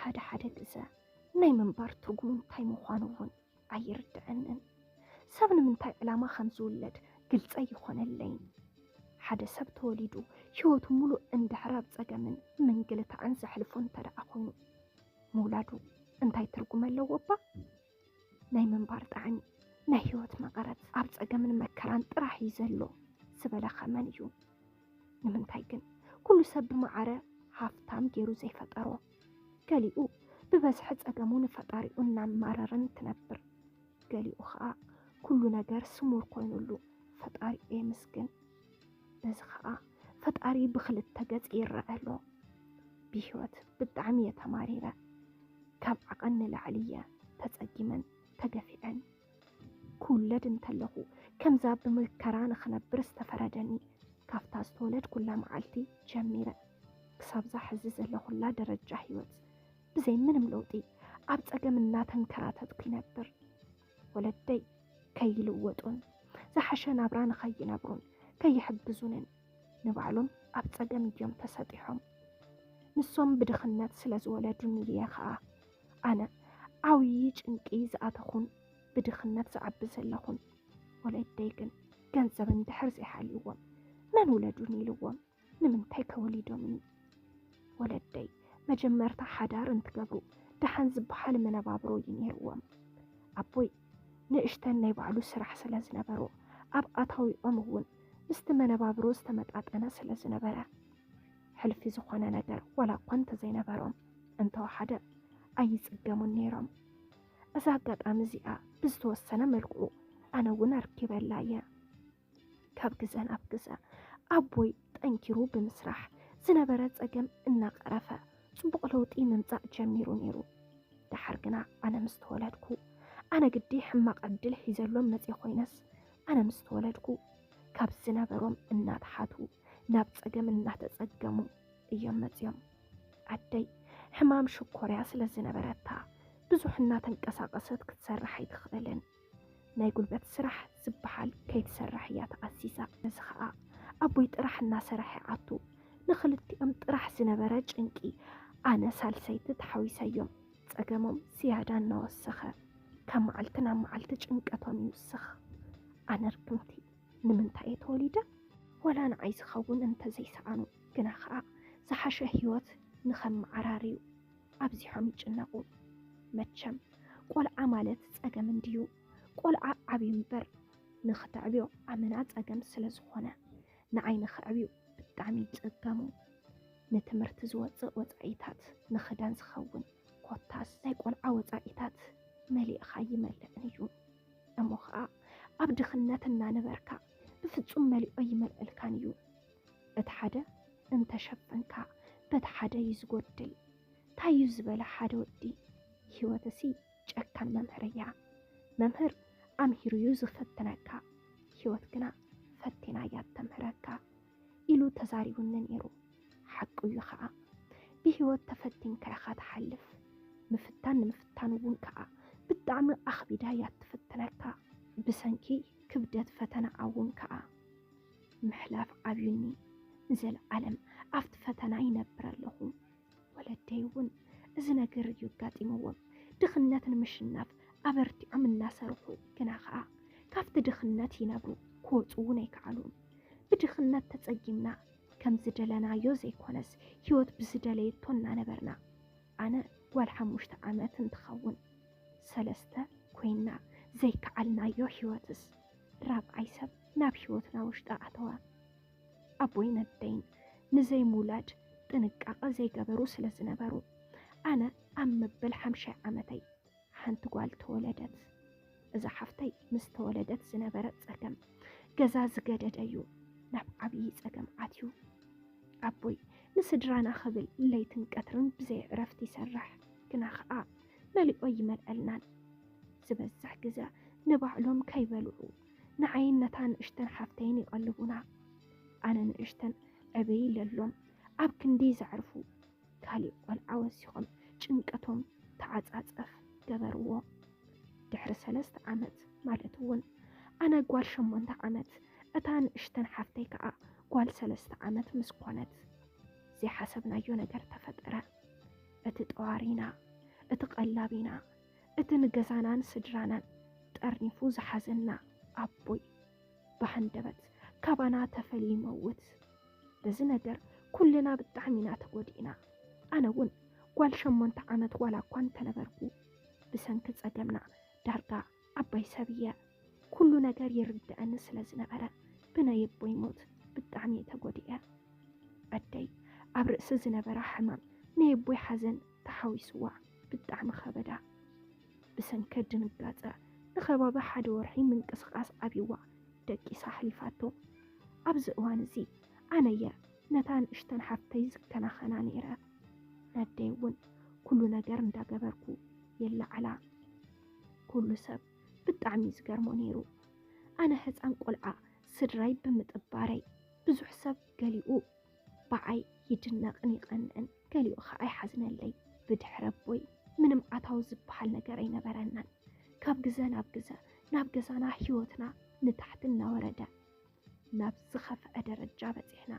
ሓደ ሓደ ግዘ ናይ ምንባር ትርጉሙ እንታይ ምዃኑ እውን ኣይርድዐንን። ሰብ ንምንታይ ዕላማ ከም ዝውለድ ግልፂ ኣይኾነለይን። ሓደ ሰብ ተወሊዱ ህይወቱ ሙሉእ እንድሕር ኣብ ፀገምን ምንግልታዕን ዘሕልፎ እንተ ደኣ ኮይኑ፣ ምውላዱ እንታይ ትርጉም ኣለዎ እባ? ናይ ምንባር ጣዕሚ፣ ናይ ህይወት መቐረት ኣብ ፀገምን መከራን ጥራሕ እዩ ዘሎ ዝበለኸ መን እዩ? ንምንታይ ግን ኩሉ ሰብ ብማዕረ ሃፍታም ገይሩ ዘይፈጠሮ? ገሊኡ ብበዝሒ ፀገሙ ንፈጣሪኡ እናማረረ እንትነብር፣ ገሊኡ ኸዓ ኩሉ ነገር ስሙር ኮይኑሉ ፈጣሪኡ የመስግን። በዚ ኸዓ ፈጣሪ ብኽልተ ገፅ ይረአ ኣሎ። ብህይወት ብጣዕሚ እየ ተማሪረ። ካብ ዓቐን ንላዕሊ እየ ተፀጊመን ተገፊዐን። ክውለድ እንተለኹ ከምዛ ብመከራ ንኽነብር ዝተፈረደኒ፣ ካብታ ዝተወለድኩላ መዓልቲ ጀሚረ ክሳብዛ ሕዚ ዘለኹላ ደረጃ ህይወት ብዘይ ምንም ለውጢ ኣብ ፀገም እናተንከራተትኩ ይነብር። ወለደይ ከይልወጡን ዝሓሸ ናብራ ንኸይነብሩን ከይሕግዙንን ንባዕሎም ኣብ ፀገም እዮም ተሰጢሖም። ንሶም ብድኽነት ስለ ዝወለዱኒ እየ ኸዓ ኣነ ዓብዪ ጭንቂ ዝኣተኹን ብድኽነት ዝዓቢ ዘለኹን። ወለደይ ግን ገንዘብ እንድሕር ዘይሃልይዎም መን ውለዱኒ ኢልዎም? ንምንታይ ከወሊዶምኒ? ወለደይ መጀመርታ ሓዳር እንትገብሩ ደሓን ዝበሃል መነባብሮ እዩ ነይርዎም። ኣቦይ ንእሽተን ናይ ባዕሉ ስራሕ ስለ ዝነበሮ ኣብ ኣታዊኦም እውን ምስቲ መነባብሮ ዝተመጣጠነ ስለ ዝነበረ ሕልፊ ዝኾነ ነገር ዋላ እኳ እንተዘይነበሮም እንተወሓደ ኣይፅገሙን ነይሮም። እዛ ኣጋጣሚ እዚኣ ብዝተወሰነ መልክዑ ኣነ እውን ኣርኪበላ እየ። ካብ ግዘ ናብ ግዘ ኣቦይ ጠንኪሩ ብምስራሕ ዝነበረ ፀገም እናቐረፈ ፅቡቕ ለውጢ ምምፃእ ጀሚሩ ነይሩ። ደሓር ግና ኣነ ምስ ተወለድኩ፣ ኣነ ግዲ ሕማቕ ዕድል ሒዘሎም መፅየ ኮይነስ፣ ኣነ ምስ ተወለድኩ ካብ ዝነበሮም እናተሓቱ ናብ ፀገም እናተፀገሙ እዮም መፅዮም። ኣደይ ሕማም ሽኮርያ ስለ ዝነበረታ ብዙሕ እናተንቀሳቐሰት ክትሰርሕ ኣይትኽእልን። ናይ ጉልበት ስራሕ ዝበሃል ከይትሰርሕ እያ ተኣሲሳ። እዚ ኸኣ ኣቦይ ጥራሕ እናሰርሐ ኣቱ ንኽልቲኦም ጥራሕ ዝነበረ ጭንቂ ኣነ ሳልሰይቲ ተሓዊሰዮም። ጸገሞም ዝያዳ እናወሰኸ ካብ መዓልቲ ናብ መዓልቲ ጭንቀቶም ይውስኽ። ኣነ ርክምቲ ንምንታይ እየ ተወሊደ? ወላ ንዓይ ዝኸውን እንተዘይሰኣኑ ግና ኸኣ ዝሓሸ ህይወት ንኸመዓራርዩ ኣብዚሖም ይጭነቑ። መቸም ቆልዓ ማለት ጸገም እንድዩ። ቆልዓ ዓብዩ እምበር ንኽተዕብዮ ኣመና ጸገም ስለ ዝኾነ ንዓይ ንኽዕብዩ ብጣዕሚ ይጽገሙ። ንትምህርቲ ዝወጽእ ወጻኢታት፣ ንኽዳን ዝኸውን ኮታስ ናይ ቆልዓ ወጻኢታት መሊእኻ ይመልእን እዩ። እሞ ኸኣ ኣብ ድኽነት እናነበርካ ብፍጹም መሊኦ ይመልእልካን እዩ። እቲ ሓደ እንተሸፈንካ በቲ ሓደ እዩ ዝጎድል። ታይ እዩ ዝበለ ሓደ ወዲ፣ ህይወትሲ ጨካን መምህር እያ። መምህር ኣምሂሩ እዩ ዝፈትነካ፣ ህይወት ግና ፈቲና እያ እተምህረካ ኢሉ ተዛሪቡኒ ነይሩ። ሓቁ እዩ ኸዓ። ብህይወት ተፈቲንካ ኢኻ ትሓልፍ። ምፍታን ንምፍታን እውን ከኣ ብጣዕሚ ኣኽቢዳ እያ ትፍትነካ። ብሰንኪ ክብደት ፈተናኣ እውን ከኣ ምሕላፍ ዓብዩኒ። ንዘለዓለም ኣብቲ ፈተና ይነብር ኣለኹ። ወለደይ እውን እዚ ነገር እዩ ኣጋጢምዎም። ድኽነት ንምሽናፍ ኣበርቲዖም እናሰርሑ ግና ከኣ ካብቲ ድኽነት ይነብሩ ክወፁ እውን ኣይከኣሉን። ብድኽነት ተፀጊምና ከም ዝደለናዮ ዘይኮነስ ህይወት ብዝደለየቶ እናነበርና። ኣነ ጓል ሓሙሽተ ዓመት እንትኸውን ሰለስተ ኮይና ዘይከዓልናዮ ህይወትስ ራብዓይ ሰብ ናብ ህይወትና ውሽጢ ኣተዋ። ኣቦይን ኣደይን ንዘይምውላድ ጥንቃቐ ዘይገበሩ ስለ ዝነበሩ ኣነ ኣብ መበል ሓምሻይ ዓመተይ ሓንቲ ጓል ተወለደት። እዛ ሓፍተይ ምስ ተወለደት ዝነበረ ጸገም ገዛ ዝገደደ እዩ ናብ ዓብዪ ጸገም ኣትዩ። ኣቦይ ንስድራና ክብል ለይትን ቀትርን ብዘይ ዕረፍቲ ይሰርሕ፣ ግና ኸኣ መሊኦ ይመልኣልናን። ዝበዝሕ ግዘ ንባዕሎም ከይበልዑ ንዓይን ነታ ንእሽተን ሓፍተይን ይቐልቡና። ኣነ ንእሽተን ዕብይ ኢለሎም ኣብ ክንዲ ዘዕርፉ ካሊእ ቆልዓ ወሲኾም ጭንቀቶም ተዓጻጸፍ ገበርዎ። ድሕሪ ሰለስተ ዓመት ማለት እውን ኣነ ጓል ሸሞንተ ዓመት እታ ንእሽተን ሓፍተይ ከኣ ጓል ሰለስተ ዓመት ምስ ኮነት ዘይሓሰብናዮ ነገር ተፈጠረ። እቲ ጠዋሪና፣ እቲ ቀላቢና፣ እቲ ንገዛናን ስድራናን ጠርኒፉ ዝሓዘና ኣቦይ ብሃንደበት ካባና ተፈልዩ ይመውት። በዚ ነገር ኩልና ብጣዕሚ ኢና ተጎዲእና። ኣነ እውን ጓል ሸሞንተ ዓመት ዋላ እኳ እንተነበርኩ፣ ብሰንኪ ጸገምና ዳርጋ ዓባይ ሰብ እየ። ኩሉ ነገር ይርድኣኒ ስለ ዝነበረ፣ ብናይ ኣቦይ ሞት ብጣዕሚ እየ ተጎዲኤ። ኣደይ ኣብ ርእሲ ዝነበራ ሕማም ናይ ኣቦይ ሓዘን ተሓዊስዋ ብጣዕሚ ከበዳ። ብሰንኪ ድንጋጸ ንኸባቢ ሓደ ወርሒ ምንቅስቓስ ኣብይዋ ደቂሳ ኣሕሊፋቶ። ኣብዚ እዋን እዚ ኣነየ ነታ ንእሽተን ሓፍተይ ዝከናኸና ነይረ። ነደይ እውን ኩሉ ነገር እንዳገበርኩ የለዓዕላ። ኩሉ ሰብ ብጣዕሚ ዝገርሞ ነይሩ። ኣነ ህፃን ቆልዓ ስድራይ ብምጥባረይ ብዙሕ ሰብ ገሊኡ ብዓይ ይድነቕን ይቐንእን፣ ገሊኡ ኸዓ ይሓዝነለይ። ብድሕሪ ኣቦይ ምንም ኣታዊ ዝበሃል ነገር ኣይነበረናን። ካብ ግዘ ናብ ግዘ ናብ ገዛና ህይወትና ንታሕቲ እናወረደ ናብ ዝኸፍአ ደረጃ በፂሕና።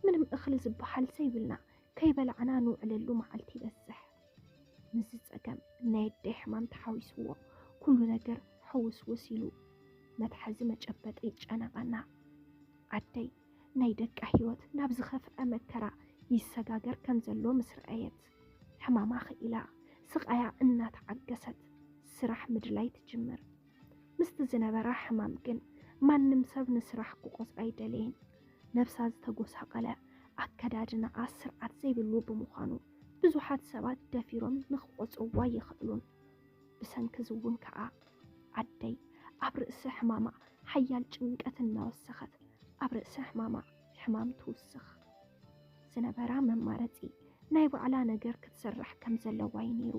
ምንም እኽሊ ዝበሃል ዘይብልና፣ ከይበላዕና ንውዕለሉ መዓልቲ ይበዝሕ። ምስዚ ጸገም ናይ ኣደይ ሕማም ተሓዊስዎ ኩሉ ነገር ሕውስውስ ኢሉ። መትሓዚ መጨበጢ ይጨነቐና። ኣደይ ናይ ደቃ ህይወት ናብ ዝኸፍአ መከራ ይሰጋገር ከም ዘሎ ምስ ረኣየት፣ ሕማማ ክኢላ ስቓያ እናተዓገሰት ስራሕ ምድላይ ትጅምር። ምስቲ ዝነበራ ሕማም ግን ማንም ሰብ ንስራሕ ክቖጽራ ኣይደለየን። ነብሳ ዝተጎሳቐለ፣ ኣከዳድናኣ ስርዓት ዘይብሉ ብምዃኑ ብዙሓት ሰባት ደፊሮም ንክቖጽርዋ ኣይኽእሉን። ብሰንኪ እዚ እውን ከኣ ኣደይ ኣብ ርእሲ ሕማማ ሓያል ጭንቀት እናወሰኸት ኣብ ርእሲ ሕማማ ሕማም ትውስኽ። ዝነበራ መማረጺ ናይ ባዕላ ነገር ክትሰርሕ ከም ዘለዋ እዩ ነይሩ።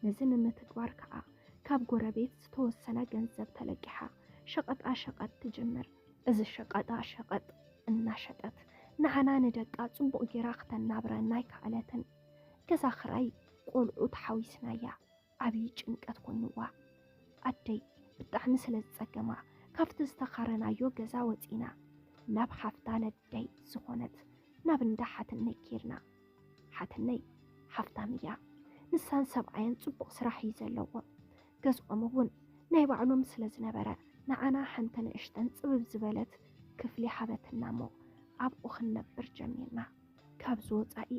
ነዚ ንምትግባር ከኣ ካብ ጎረቤት ዝተወሰነ ገንዘብ ተለቂሓ ሸቐጣ ሸቐጥ ትጅምር። እዚ ሸቐጣ ሸቐጥ እናሸጠት ንዓና ንደቃ ጽቡቕ ጌራ ክተናብረና ኣይከኣለትን። ገዛ ክራይ ቆልዑ ተሓዊስናያ። ዓብዪ ጭንቀት ኮይንዋ። ኣደይ ብጣዕሚ ስለ ዝጸገማ ካብቲ ዝተኻረናዮ ገዛ ወጺና ናብ ሓፍታ ነደይ ዝኾነት ናብ እንዳ ሓትነይ ኬድና። ሓትነይ ሓፍታም እያ። ንሳን ሰብኣየን ጽቡቕ ስራሕ እዩ ዘለዎም። ገዝኦም እውን ናይ ባዕሎም ስለ ዝነበረ ንዓና ሓንቲ ንእሽተን ጽብብ ዝበለት ክፍሊ ሃበትና እሞ ኣብኡ ክንነብር ጀሚርና። ካብዚ ወጻኢ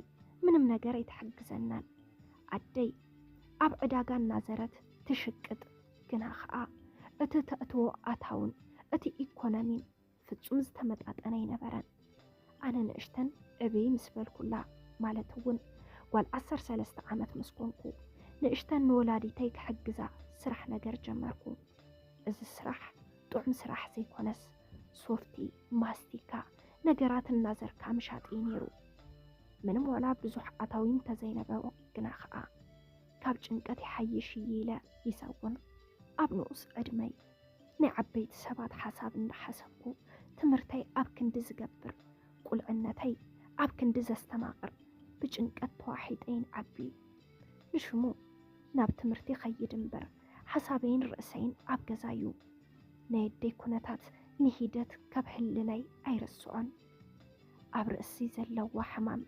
ምንም ነገር ኣይትሕግዘናን። ኣደይ ኣብ ዕዳጋ እናዘረት ትሽቅጥ፣ ግና ኸኣ እቲ ተእትዎ ኣታውን እቲ ኢኮኖሚን ፍጹም ዝተመጣጠነ ኣይነበረን። ኣነ ንእሽተን ዕብይ ምስ በልኩላ፣ ማለት እውን ጓል ዓሰርተ ሰለስተ ዓመት ምስ ኮንኩ፣ ንእሽተን ንወላዲተይ ክሕግዛ ስራሕ ነገር ጀመርኩ። እዚ ስራሕ ጥዑም ስራሕ ዘይኮነስ፣ ሶፍቲ፣ ማስቲካ፣ ነገራት እናዘርካ ምሻጥ እዩ ነይሩ። ምንም ዋላ ብዙሕ ኣታዊ እንተዘይነበሮ፣ ግና ኸኣ ካብ ጭንቀት ይሓይሽ እዩ ኢለ ይሰውን። ኣብ ንኡስ ዕድመይ ናይ ዓበይቲ ሰባት ሓሳብ እንዳሓሰብኩ፣ ትምህርተይ ኣብ ክንዲ ዝገብር፣ ቁልዕነተይ ኣብ ክንዲ ዘስተማቕር፣ ብጭንቀት ተዋሒጠ ይንዓቢ። ንሽሙ ናብ ትምህርቲ ይኸይድ እምበር፣ ሓሳበይን ርእሰይን ኣብ ገዛ እዩ። ናይ ኣደይ ኩነታት ንሂደት ካብ ህልናይ ኣይርስዖን። ኣብ ርእሲ ዘለዋ ሕማም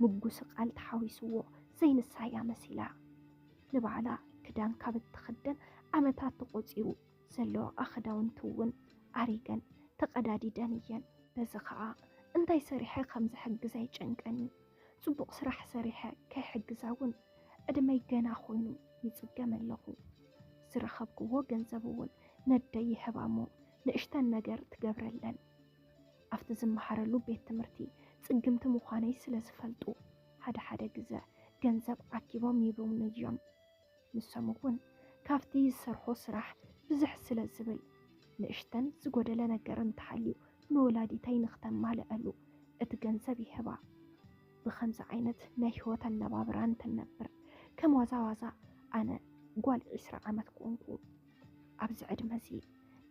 ምጉስቓል ተሓዊስዎ ዘይንሳያ መሲላ። ንባዕላ ክዳን ካብ እትኽደን ዓመታት ተቖጺሩ፣ ዘለዋኣ ክዳውንቲ እውን ኣሪገን ተቐዳዲደን እየን። በዚ ኸኣ እንታይ ሰሪሐ ከም ዝሕግዛ ይጨንቀኒ። ጽቡቕ ስራሕ ሰሪሐ ከይሕግዛ እውን ዕድመይ ገና ኮይኑ ይጽገም ኣለኹ። ዝረኸብክዎ ገንዘብ እውን ነደይ ይህባ እሞ ንእሽተን ነገር ትገብረለን። ኣብቲ ዝመሃረሉ ቤት ትምህርቲ ጽግምቲ ምዃነይ ስለ ዝፈልጡ፣ ሓደ ሓደ ግዘ ገንዘብ ዓኪቦም ይህቡኒ እዮም። ንሶም እውን ካብቲ ዝሰርሖ ስራሕ ብዝሕ ስለ ዝብል፣ ንእሽተን ዝጎደለ ነገር እንተሃልዩ ንወላዲተይ ንክተማልኣሉ እቲ ገንዘብ ይህባ። ብኸምዚ ዓይነት ናይ ህይወት ኣነባብራ እንትነብር፣ ከም ዋዛ ዋዛ ኣነ ጓል ዒስራ ዓመት ኮንኩ። ኣብዚ ዕድመ እዚ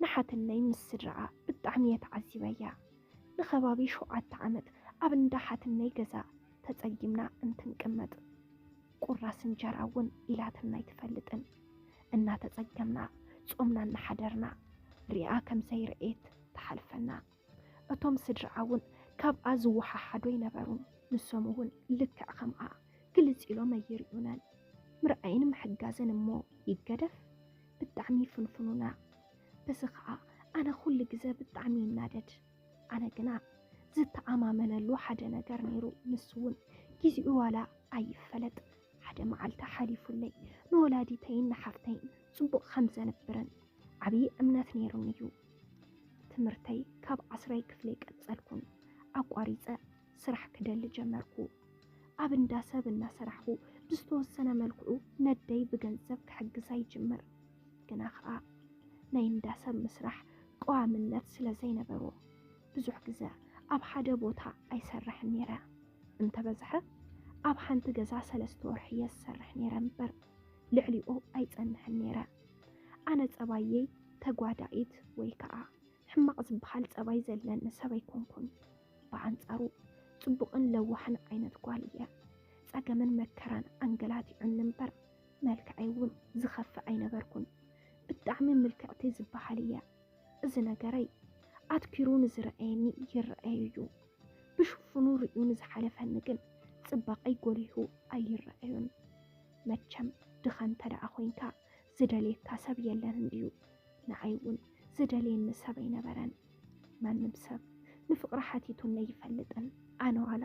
ንሓትነይ ምስ ስድራኣ ብጣዕሚ እየ ተዓዚበያ። ንኸባቢ ሸውዓተ ዓመት ኣብ እንዳ ሓትነይ ገዛ ተጸጊምና እንትንቅመጥ፣ ቁራስ እንጀራ እውን ኢላትና ኣይትፈልጥን። እናተጸገምና ጾምና እናሓደርና ሪኣ ከም ዘይረኤት ትሓልፈና። እቶም ስድራኣ እውን ካብኣ ዝወሓሓዱ ኣይነበሩን። ንሶም እውን ልክዕ ከምኣ ግልጽ ኢሎም ኣይርእዩናን። ምርኣይን ምሕጋዝን እሞ ይገደፍ፣ ብጣዕሚ ፍንፍኑና። በዚ ኸኣ ኣነ ኩሉ ግዘ ብጣዕሚ ይናደድ። ኣነ ግና ዝተኣማመነሉ ሓደ ነገር ነይሩ፣ ንሱ እውን ጊዜኡ ዋላ ኣይፈለጥ። ሓደ መዓልቲ ሓሊፉለይ ንወላዲተይን ንሓፍተይን ጽቡቕ ከም ዘንብርን ዓብዪ እምነት ነይሩኒ እዩ። ትምህርተይ ካብ ዓስራይ ክፍሊ ቀጸልኩን ኣቋሪጸ ስራሕ ክደሊ ጀመርኩ። ኣብ እንዳ ሰብ እናሰራሕኩ ብዝተወሰነ መልክዑ ነደይ ብገንዘብ ክሕግዛ ይጅምር። ግና ኸኣ ናይ እንዳ ሰብ ምስራሕ ቀዋምነት ስለ ዘይነበሮ ብዙሕ ግዘ ኣብ ሓደ ቦታ ኣይሰርሕን ነይረ። እንተበዝሐ ኣብ ሓንቲ ገዛ ሰለስተ ወርሒ እየ ዝሰርሕ ነይረ እምበር ልዕሊኡ ኣይጸንሕን ነይረ። ኣነ ጸባየይ ተጓዳኢት ወይ ከኣ ሕማቕ ዝበሃል ጸባይ ዘለኒ ሰብ ኣይኮንኩን። ብኣንጻሩ ጽቡቕን ለዋህን ዓይነት ጓል እየ። ጸገምን መከራን ኣንገላቲዑኒ እምበር መልክዐይ እውን ዝኸፍእ ኣይነበርኩን። ብጣዕሚ ምልክዕቲ ዝበሃል እየ። እዚ ነገረይ ኣትኪሩ ንዝረኣየኒ ይረኣይ እዩ። ብሽፉኑ ርእዩ ንዝሓለፈኒ ግን ጽባቐይ ጎሊሁ ኣይረኣዩን። መቸም ድኻ እንተ ደኣ ኮይንካ ዝደልየካ ሰብ የለን እንድዩ። ንዓይ እውን ዝደልየኒ ሰብ ኣይነበረን። ማንም ሰብ ንፍቕሪ ሓቲቱኒ ኣይፈልጥን። ኣነ ዋላ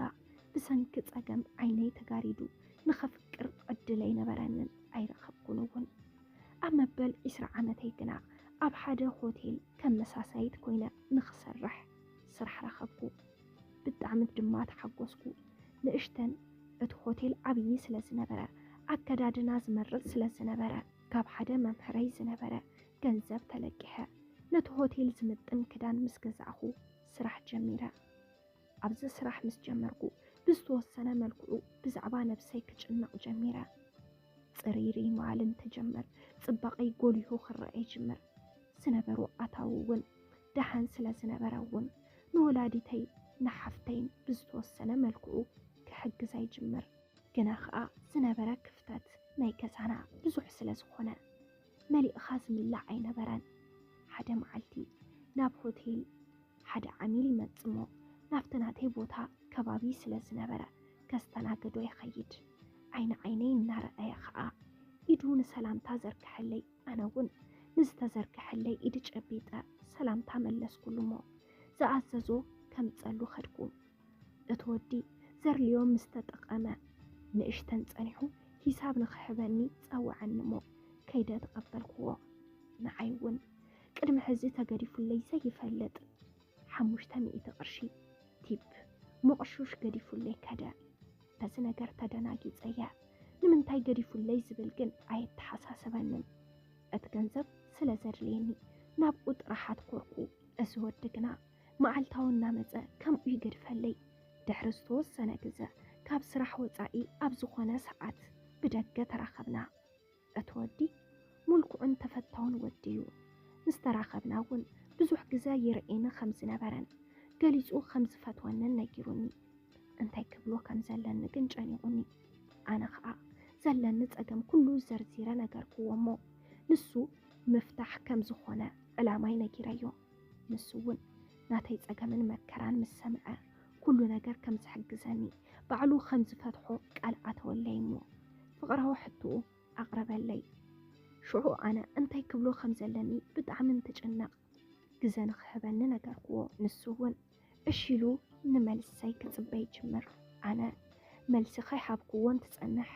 ብሰንኪ ጸገም ዓይነይ ተጋሪዱ ንኸፍቅር ዕድል ኣይነበረንን ኣይረኸብኩን እውን። ኣብ መበል ዒስራ ዓመተይ ግና ኣብ ሓደ ሆቴል ከም መሳሳይት ኮይነ ንኽሰርሕ ስራሕ ረኸብኩ። ብጣዕሚ ድማ ተሓጎስኩ። ንእሽተን እቲ ሆቴል ዓብዪ ስለ ዝነበረ ኣከዳድና ዝመርጽ ስለ ዝነበረ ካብ ሓደ መምህረይ ዝነበረ ገንዘብ ተለቂሐ ነቲ ሆቴል ዝምጥን ክዳን ምስ ገዛእኹ ስራሕ ጀሚረ። ኣብዚ ስራሕ ምስ ጀመርኩ ብዝተወሰነ መልክዑ ብዛዕባ ነብሰይ ክጭነቕ ጀሚረ። ጽርይርይ ምባል እንትጅምር ጽባቐይ ጎሊሁ ክረኣ ይጅምር። ዝነበሩ ኣታዊ እውን ደሓን ስለ ዝነበረ እውን ንወላዲተይ ንሓፍተይን ብዝተወሰነ መልክዑ ክሕግዛ ይጅምር። ግና ኸኣ ዝነበረ ክፍተት ናይ ገዛና ብዙሕ ስለ ዝኾነ መሊእኻ ዝምላዕ ኣይነበረን። ሓደ መዓልቲ ናብ ሆቴል ሓደ ዓሚል ይመጽሞ ናብቲ ናተይ ቦታ ከባቢ ስለ ዝነበረ ከስተናግዶ ይኸይድ። ዓይኒ ዓይነይ እናረኣየ ኸኣ ኢዱ ንሰላምታ ዘርግሐለይ። ኣነ እውን ንዝተዘርግሐለይ ኢድ ጨቢጠ ሰላምታ መለስኩሉ እሞ ዝኣዘዞ ከምጸሉ ኸድኩ። እቲ ወዲ ዘርልዮ ምስ ተጠቐመ ንእሽተን ጸኒሑ ሂሳብ ንኽሕበኒ ጸውዐኒ እሞ ከይደ ተቐበልክዎ። ንዓይ እውን ቅድሚ ሕዚ ተገዲፉለይ ዘይፈልጥ ሓሙሽተ ሚእቲ ቅርሺ ቲፕ መቕሹሽ ገዲፉለይ ከደ። በዚ ነገር ተደናጊጸ እየ። ንምንታይ ገዲፉለይ ዝብል ግን ኣየተሓሳሰበንን። እቲ ገንዘብ ስለ ዘድልየኒ ናብኡ ጥራሕ ኣትኮርኩ። እዚ ወዲ ግና መዓልታዊ እናመጸ ከምኡ ይገድፈለይ። ድሕሪ ዝተወሰነ ግዘ ካብ ስራሕ ወጻኢ ኣብ ዝኾነ ሰዓት ብደገ ተራኸብና። እቲ ወዲ ምልኩዕን ተፈታውን ወዲ እዩ። ምስ ተራኸብና እውን ብዙሕ ግዘ ይርእየኒ ከም ዝነበረን ገሊጹ ከም ዝፈትወንን ነጊሩኒ። እንታይ ክብሎ ከም ዘለኒ ግን ጨኒቑኒ። ኣነ ኸኣ ዘለኒ ጸገም ኩሉ ዘርዚረ ነገርክዎ እሞ ንሱ ምፍታሕ ከም ዝኾነ ዕላማይ ነጊረዮ። ንሱ እውን ናተይ ጸገምን መከራን ምስ ሰምዐ ኩሉ ነገር ከም ዝሕግዘኒ ባዕሉ ከም ዝፈትሖ ቃል ኣተወለይ እሞ ፍቕራዊ ሕቶኡ ኣቕረበለይ። ሽዑ ኣነ እንታይ ክብሎ ከም ዘለኒ ብጣዕሚ እንትጭነቕ ግዘ ንኽህበኒ ነገርክዎ። ንሱ እውን እሺ ኢሉ ንመልሰይ ክጽበ ይጅምር። ኣነ መልሲ ከይሃብክዎ እንትጸንሕ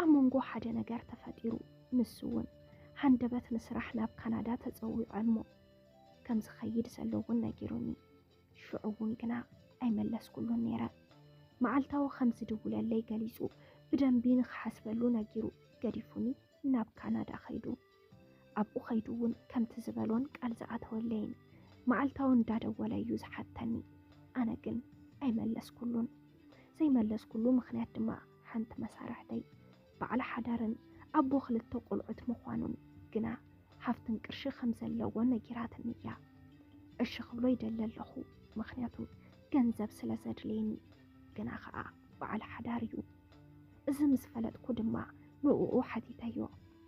ኣብ መንጎ ሓደ ነገር ተፈጢሩ። ንሱ እውን ሃንደበት ንስራሕ ናብ ካናዳ ተጸዊዑ እሞ ከም ዝኸይድ ዘሎ እውን ነጊሩኒ። ሽዑ እውን ግና ኣይመለስኩሉን ነይረ። መዓልታዊ ከም ዝድውለለይ ገሊጹ ብደንቢ ንኽሓስበሉ ነጊሩ ገዲፉኒ ናብ ካናዳ ኸይዱ። ኣብኡ ኸይዱ እውን ከምቲ ዝበሎን ቃል ዝኣተወለይን መዓልታዊ እንዳደወለ እዩ ዝሓተኒ። ኣነ ግን ኣይመለስኩሉን። ዘይመለስኩሉ ምኽንያት ድማ ሓንቲ መሳርሕተይ በዓል ሓዳርን ኣቦ ክልተ ቆልዑት ምዃኑን ግና ሃፍትን ቅርሺ ከም ዘለዎ ነጊራትኒ እያ። እሺ ክብሎ ይደሊ ኣለኹ፣ ምኽንያቱ ገንዘብ ስለ ዘድልየኒ። ግና ኸኣ በዓል ሓዳር እዩ። እዚ ምስ ፈለጥኩ ድማ ንእኡ ሓቲተዮ።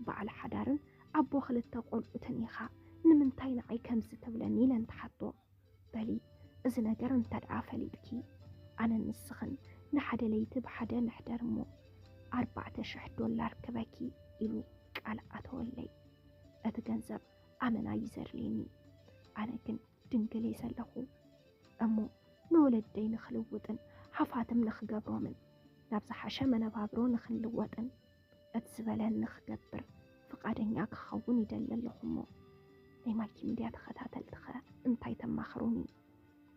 በዓል ሓዳርን ኣቦ ክልተ ቆልዑትን ኢኻ፣ ንምንታይ ንዓይ ከምዚ ትብለኒ? ኢለ እንትሓቶ፣ በሊ እዚ ነገር እንተ ደኣ ፈሊጥኪ፣ ኣነን ንስኽን ንሓደ ለይቲ ብሓደ ንሕደር እሞ፣ ኣርባዕተ ሽሕ ዶላር ክበኪ ኢሉ ቃል ኣተወለይ። እቲ ገንዘብ ኣመና እዩ ዘድልየኒ። ኣነ ግን ድንግል እየ ዘለኹ። እሞ ንወለደይ ንኽልውጥን ሓፋትም ንኽገብሮምን ናብ ዝሓሸ መነባብሮ ንኽንልወጥን እቲ ዝበለኒ ክገብር ፍቓደኛ ክኸውን ይደሊ ኣለኹ። እሞ ናይ ማኪ ሚድያ ተኸታተልቲ ኸ እንታይ ተማኽሩኒ?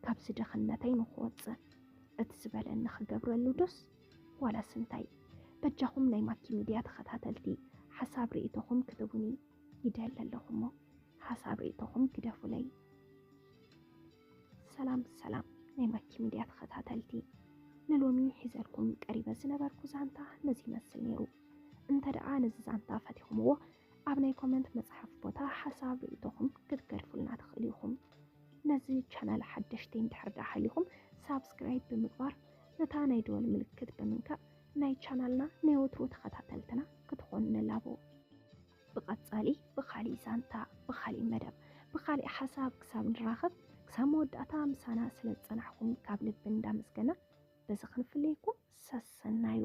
ካብዚ ድኽነተይ ንኽወፅእ እቲ ዝበለኒ ክገብረሉ ዶስ ዋላስ እንታይ? በጃኹም ናይ ማኪ ሚድያ ተኸታተልቲ ሓሳብ ርእይቶኹም ክትቡኒ ይደሊ ኣለኹ። እሞ ሓሳብ ርእይቶኹም ግደፉለይ። ሰላም ሰላም ናይ ማኪ ሚድያ ተኸታተልቲ፣ ንሎሚ ሒዘልኩም ቀሪበ ዝነበርኩ ዛንታ ነዚ ይመስል ነይሩ። እንተ ደኣ ነዚ ዛንታ ፈቲኹምዎ ኣብ ናይ ኮመንት መጽሓፍ ቦታ ሓሳብ ርእይቶኹም ክትገድፉልና ትኽእሉ ኢኹም። ነዚ ቻናል ሓደሽቲ እንድሕር ደኣ ሃሊኹም ሳብስክራይብ ብምግባር ነታ ናይ ደወል ምልክት ብምንካእ ናይ ቻናልና ናይ ወትሩ ተኸታተልትና ክትኾኑ ንላቦ። ብቐጻሊ ብኻሊእ ዛንታ፣ ብኻሊእ መደብ፣ ብኻሊእ ሓሳብ ክሳብ ንራኸብ፣ ክሳብ መወዳእታ ምሳና ስለ ዝጸናሕኩም ካብ ልቢ እንዳመስገና በዚ ክንፍለየኩም ሰሰናዩ።